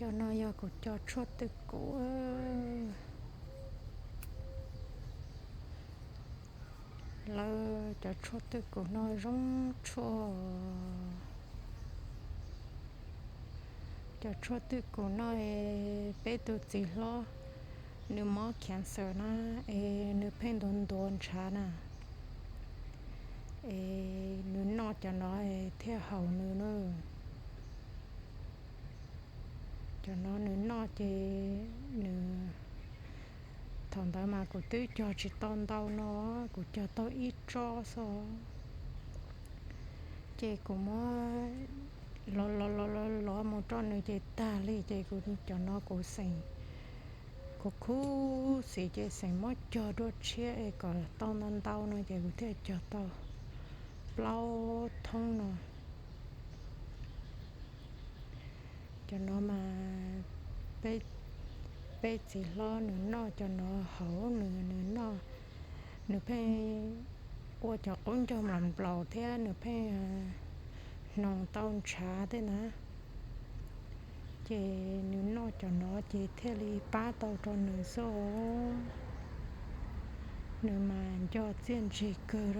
Cov no yog kuv cov tshuaj twj kum. Lawv cov tshuaj twj kum no zoo tshuaj. Cov tshuaj twj kum no es peb tus txiv hlob nws mob cancer na, es nws pheej ntuav ntuav ntshav na, es nws noj cov no es thiaj haum nws na. Cov no nws noj ces nws, thaum ntawd mas kuv twb cog tsis tau ntau no, kuv cog tau ib tsob xwb, ces kuv muab lov lov lov lov mus rau nws ces tag li ces kuv cov no kuv xeem, kuv khuv xim ces xeem muab cog dua tshiab es kom tau ntau ntau no ces kuv thiaj cog tau plaub thoob no. Cov no mas peb txiv hlob nws noj cov no haum nws, nws noj, nws pheej ua cov qub ncaug nplaum nplaum thiab nws pheej hnoos tau ntshav tej na. Ces nws noj cov no ces thiaj li pab tau rau nws xwb os. Nws mas nco txiaj ntsig kawg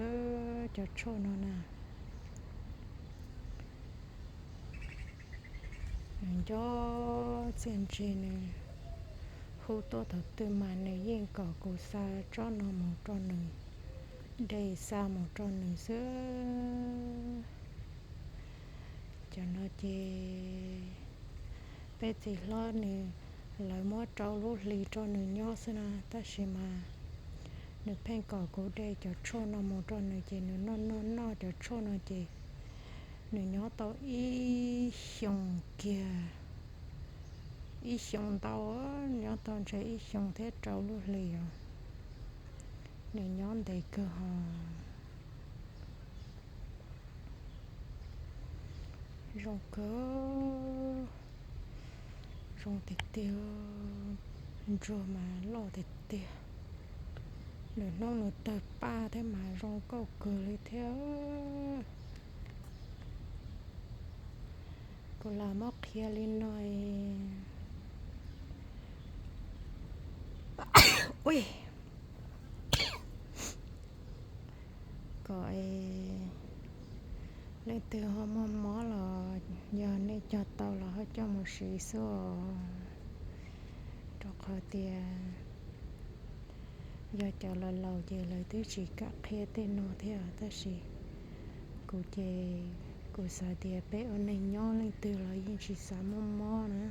cov tshuaj no na. Nws nco txiaj ntsig, nws hu tuaj thaum twg mas nws yeej kom kuv xa tsob no mus rau nws, de xa mus rau nws xwb. Cov no ces peb txiv hlob nws, lawv muab rau lub hlis rau nws nyob xwb na, tab sis mas nws pheej kom kuv de cov tshuaj no mus rau nws ces nws noj noj noj cov tshuaj no ces nws nyob tau ib xyoos kiag, ib xyoos ntau, nyob tau ntshe ib xyoos thiab rau lub hlis os. Nws nyob ntev kawg hos. Zoo kawg, zoo tiag tiag, ntsuag mas loj tiag tiag, lwm hnub nws tawg paj thiab mas zoo nkauj kawg li thiab. Kuv lam muab qhia li no. Kom leej twg ho muaj mob los yog nej cog tau los ho coj mus siv xwb os. Rau qhov tias yog cov laus laus ces lawv twb tsis kam qhia tej no thiab, tab sis kuv ces kuv xav tias peb ua neeg nyob leej twg los yeej tsis xav muaj mob na.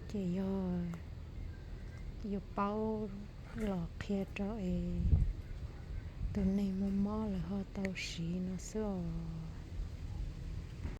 Ces yog yuav paub los qhia rau es tus neeg muaj mob lawv ho tau siv no xwb os.